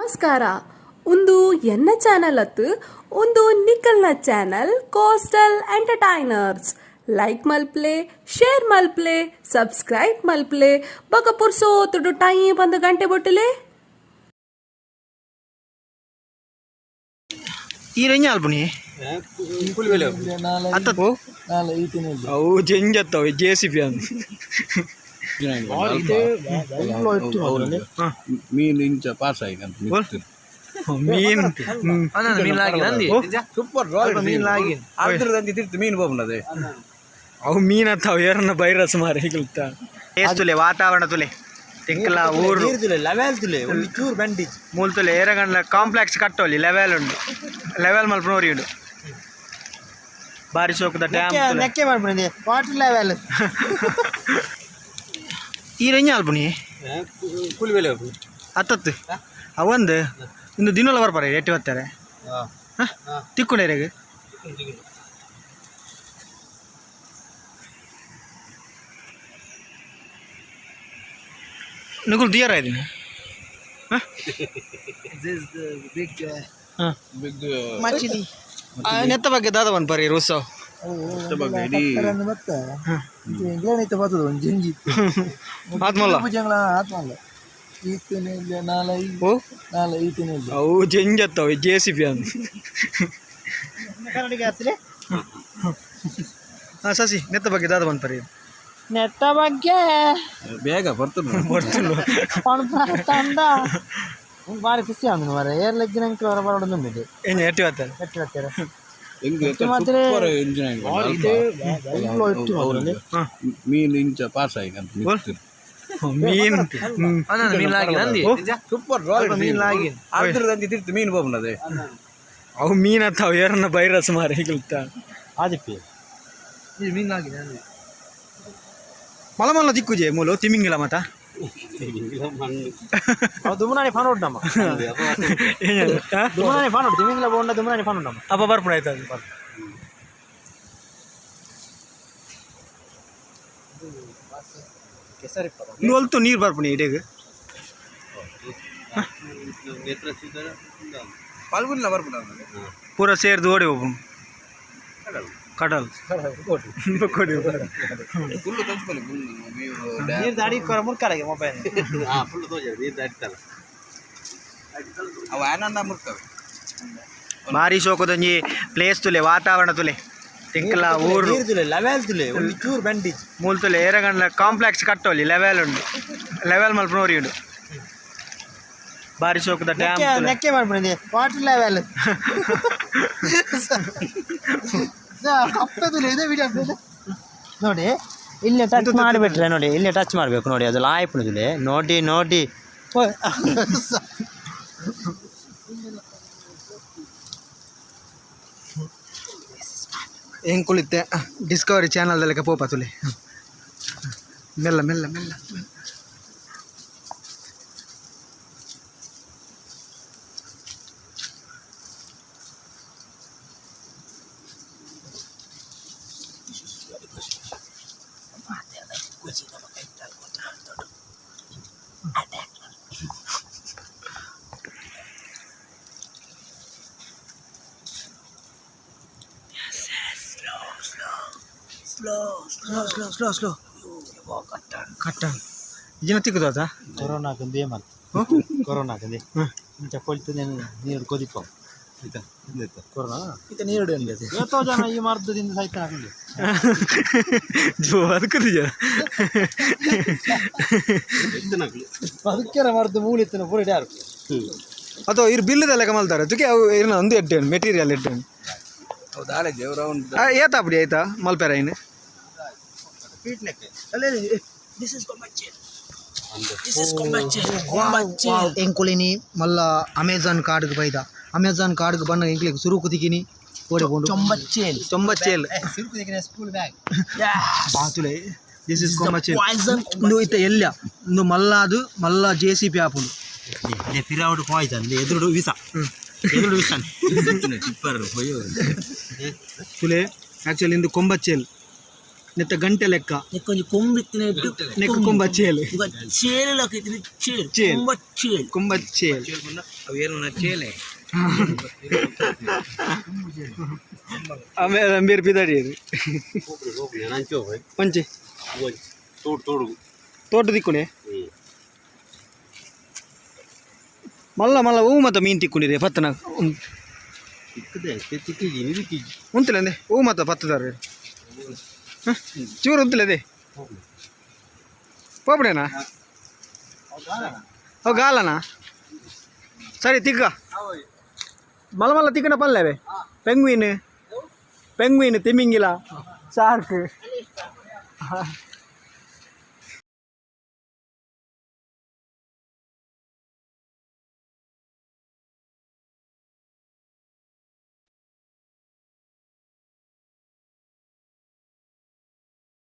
ನಮಸ್ಕಾರ. ಒಂದು ಎನ್ನ ಚಾನಲ್ ಅತ್ತು, ಒಂದು ನಿಖಲ್ನ ಚಾನಲ್ ಕೋಸ್ಟಲ್ ಎಂಟರ್ಟೈನರ್ಸ್. ಲೈಕ್ ಮಲ್ಪ್ಲೆ, ಶೇರ್ ಮಲ್ಪ್ಲೆ, ಸಬ್ಸ್ಕ್ರೈಬ್ ಮಲ್ಪ್ಲೆ. ಬೊಕ ಪುರ್ಸೋತುಡು ಟೈಮ್ ಬಂದು ಗಂಟೆ ಬೊಟ್ಟಲೆ. ಈ ರೆಂಜ ಅಲ್ಪುನಿ ಅತ್ತ ಅವು ಜೆಂಜತ್ತವು ಜೆ ಸಿ ಪಿ ಅಂದ್. ಮೀನು ಇಂಚ ಪಾಸ್ ಆಯ್ತು. ಮೀನ್. ಸೂಪರ್ ಮೀನು ತಿರ್ತು ಮೀನು ಬೋಪನದೆ. ಅವು ಮೀನ್ ಅತ್ತಾವು ಏರನ್ನ ಬೈರಸ್ ಮಾರೆ ಹಿಗಲ್ತ ತುಲೆ ವಾತಾವರಣ ತುಲೆ ತಿಂಕಲ ಊರು ಲೆವೆಲ್ ತುಲೆ ಒಂದು ಚೂರು ಬಂಡಿಜ್. ಮೂಲ ತುಲೆ ಏರಗಂಡ್ಲ ಕಾಂಪ್ಲೆಕ್ಸ್ ಕಟ್ಟೋಲಿ ಲೆವೆಲ್ ಉಂಡು ಲೆವೆಲ್ ಮಲ್ಪನೋರಿ ಉಂಡು ಬಾರಿ ಸೋಕದ ಡ್ಯಾಮ್. ನೆಕ್ಕೆ ಮಾಡ್ಬಿಡಿ ವಾಟರ್ ಲೆವೆಲ್. ಈ ರೆಂಜ ಅಲ್ಪುನಿ ಅತ್ತತ್ತು ಅವೊಂದು ಇಂದು ದಿನಲ ಬರ್ಪಾರೆ ಎಟ್ಟಿ ಬರ್ತಾರೆ ತಿಕ್ಕೊಂಡೇರೆಗ್. ನಿಗುಲ್ ದಿಯರ ಇದೀನಿ. Big big. ಮಚಿಲಿ. ನೆತ್ತ ಬಗ್ಗೆ ದಾದ ಒಂದು ಬರೀ ರುಸವ್. ಮತ್ತೆ ಇಂಗ್ಲೆಂಡ್ ಐತೆ ಬರ್ತದೆ ಒಂದು ಜಿಂಜಿ. ಆತ್ಮಲ್ಲ. ಭುಜಂಗಳ ಆತ್ಮಲ್ಲ ಈತನೇ ಇಲ್ಲ ನಾಳೆ. ಓ. ನಾಳೆ ಈತನೇ ಇಲ್ಲ. ಅವು ಜೆಂಜತ್ತವು ಜೆ ಸಿ ಪಿ ಅಂದ್. ಕನ್ನಡಿಗೆ ಹತ್ತಿರ. ಹಾಂ ಸಸಿ, ನೆತ್ತ ಬಗ್ಗೆ ದಾದ ಒಂದು ಬರೀ. ನೆಟ್ಟ ಬಗ್ಗೆ ಬೇಗ ಬರ್ತದೆ. ಬರ್ತುಂಡು. ತಂದ ಭಾರಿ ಖುಷಿ ಆಂದು ಮಾರೆ ಏರ್ ಲಗ್ಗಿನ ಅಂಕಲ್ ಹೊರ ಬರೋದು. ಏನು ಎಟ್ಟಿ ಬರ್ತಾರೆ? ಎಟ್ಟು ಬರ್ತಾರೆ? ಹೆಂಗೆ? ಮಾತ್ರ ಸೂಪರ್ ಇಂಜಿನ್. ಮೀನು ಇಂಚ ಪಾಸ್ ಆಯ್ತು. ಮೀನ್. ಸೂಪರ್ ಮೀನು ತಿರ್ತು ಮೀನು ಬೋಪನದೆ. ಅವು ಮೀನ್ ಅತ್ತಾವು ಏರನ್ನ ಬೈರಸ್ ಮಾರೆ ಹಿಗಲ್ತ. ಆದಿಪ್ಪಿ ಇದು ಮೀನು ಆಗಿದೆ. ಮಲ ಮಲ್ಲ ದಿಕ್ಕುಜೆ ಮೂಲು ತಿಮಿಂಗಿಲ್ಲ ಮತ. ದುಮನಾನಿ ಫಾನ್ ಉಂಟು ನಮ್ಮ. ದುಮನಾನಿ ಫಾನ್ ಉಂಟು ತಿಮಿಂಗಿಲ ಬೋಂಡ ದುಮನಾನಿ ಫಾನ್ ಉಂಟು ನಮ್ಮ. ಅಪ್ಪ ಬರ್ಪುಣ ಆಯ್ತು ಅದು. ಇಂದು ಒಲ್ತು ನೀರು ಬರ್ಪುಣಿ ಇಡೀಗ. ಪಲ್ಗುಲ್ಲ ಬರ್ಪುನ. ಪೂರ ಸೇರ್ದು ಓಡಿ ಹೋಗ್ಬು ಕಡಲ್ ಕೊಡಿ. ಫುಲ್ಲು ತಂಚ್ಕೊಳ್ಳಿ ಫುಲ್ಲು ನೀರು. ನೀರು ದಾಡಿ ಮುರ್ಕಾಲಾಗೆ ಮೊಬೈಲ್. ಅವು ಆನಂದ ಮುರ್ತವೆ. ಭಾರಿ ಶೋಕದೊಂಜಿ ಪ್ಲೇಸ್ ತುಲೆ ವಾತಾವರಣ ತುಲೆ ತಿಂಕಲ ಊರು. ನೀರು ತುಲೆ ಲೆವೆಲ್ ತುಲೆ ಒಂದು ಚೂರು ಬಂಡಿಜ್. ಮೂಲ ತುಲೆ ಏರಗಂಡ್ಲ ಕಾಂಪ್ಲೆಕ್ಸ್ ಕಟ್ಟೋಲಿ ಲೆವೆಲ್ ಉಂಡು ಲೆವೆಲ್ ಮಲ್ಪನೋರಿ ಉಂಡು ಬಾರಿ ಶೋಕದ ಡ್ಯಾಮ್. ನೆಕ್ಕೆ ಮಾಡ್ಬಿಡಿ ವಾಟರ್ ಲೆವೆಲ್ ಕಪ್ಪೆದುಲೆ ಇದೆ ವಿಡಿಯೋ ನೋಡಿ ಇಲ್ಲಿ ಟಚ್ ಮಾಡಿಬಿಟ್ರೆ, ನೋಡಿ ಇಲ್ಲಿ ಟಚ್ ಮಾಡಬೇಕು ನೋಡಿ, ಅದು ಲಾಯ್ಪುಣದಿದೆ ನೋಡಿ ನೋಡಿ. ಹೆಂಗ್ ಕುಳಿತೆ ಡಿಸ್ಕವರಿ ಚಾನಲ್ದಲೆಕ್ಕ ಪೋಪ ತುಲೆ ಮೆಲ್ಲ ಮೆಲ್ಲ ಮೆಲ್ಲ. ಸ್ಲೋ ಸ್ಲೋ ಸ್ಲೋ ಕಟ್ಟ ಜನ ತಿಕ್ಕುದಾತ. ಕೊರೋನಾಕಂದು ಏ ಮಾಡ್ತು ಕೊರೋನಾಕಂದು ಇಂಚ ಕೊಳ್ತು ನೀರು ಕೊದಿಪ್ಪ ಕೊರೋನಾ ಈತ ನೀರು ಏತೋ ಜನ ಈ ಮರ್ದದಿಂದ ಸಹಿತ ಹಾಕೊಂಡು. ಜೋ ಅದಕ್ಕೆ ಅದಕ್ಕೆ ಮರ್ದು ಮೂಲಿತ್ತನ ಪೂರ ಯಾರು. ಅಥವಾ ಇರು ಬಿಲ್ಲದೆಲ್ಲ ಮಲ್ತಾರೆ ತುಕೆ ಅವು ಇರ್ನ ಒಂದು ಎಡ್ಡೇನು ಮೆಟೀರಿಯಲ್ ಎಡ್ಡೇನು. ಹೌದು ಆಲೆ ದೇವ್ರ ಒಂದು. ಏತಾಪುಡಿ ಆಯ್ತಾ ಮಲ್ಪೆರ ಇನ್ನು. ಎಂಕುಲಿನಿ ಮಲ್ಲ ಅಮೆಜಾನ್ ಕಾರ್ಡ್ಗೆ ಬೈದ ಅಮೆಜಾನ್ ಕಾರ್ಡ್ಗೆ ಬಣ್ಣ ಎಂಕ್ಲಿಗೆ ಸುರು ಕುದಿಕಿನಿ ಓಡಿ ಕೊಂಡು ಚೊಂಬಚ್ಚೇಲ್. ಚೊಂಬಚ್ಚೇಲ್. School bag. ಬಾತುಲೆ this is ಕೊಂಬಚ್ಚೇಲ್. ಇಂದು ಇತ್ತ ಎಲ್ಲ ಇಂದು ಮಲ್ಲ ಅದು ಮಲ್ಲ ಜೆ ಸಿ ಪಿ ಆಪುಂಡು. ಪಿರಾವುಡು ಪಾಯ್ಸನ್ ಎದುರುಡು ವಿಸ ಎದುರುಡು ವಿಸನ್. ತುಲೆ ಆ್ಯಕ್ಚುಲಿ ಇಂದು ಕೊಂಬಚ್ಚೇಲ್. ನೆತ್ತ ಗಂಟೆ ಲೆಕ್ಕ. ನೆಕ್ಕೊಂಜಿ ಕೊಂಬಿತ್ತಿನ. ನೆಕ್ ಕೊಂಬ ಚೇಲ್. ಚೇಲು ಲಕ್ಕ ಚೇಲ್. ಚೇಲ್. ಕೊಂಬ ಚೇಲ್. ಕೊಂಬ ಚೇಲ್. ಅವು ಏನು ಚೇಲೆ? ಆಮೇಲೆ ಅಂಬೀರ್ ಪಿದಾಡಿ ಒಂಚಿ. ತೋಡು ತೋಡು. ತೋಟ ದಿಕ್ಕುನೆ. ಮಲ್ಲ ಮಲ್ಲ ಹೂ ಮತ್ತ ಮೀನು ತಿಕ್ಕೊಂಡಿದೆ ಪತ್ತನ. ತಿಕ್ಕದೆ ತಿಕ್ಕಿಜಿ, ನಿದಿಕ್ಕಿಜಿ. ಉಂತಲೆ ಅಂದೆ ಹೂ ಮತ್ತ ಪತ್ತದಾರ ಚೂರು ಉಂತಲೆ ಅದೇ ಪೋಪಡೇನಾ? ಓ ಗಾಲನಾ? ಸರಿ, ತಿಕ್ಕ. ಮಲ್ಲ ಮಲ್ಲ ತಿಕ್ಕನ ಪಲ್ಲೆವೆ. ಪೆಂಗ್ವಿನ್, ಪೆಂಗ್ವಿನ್, ತಿಮಿಂಗಿಲ, ಶಾರ್ಕ್.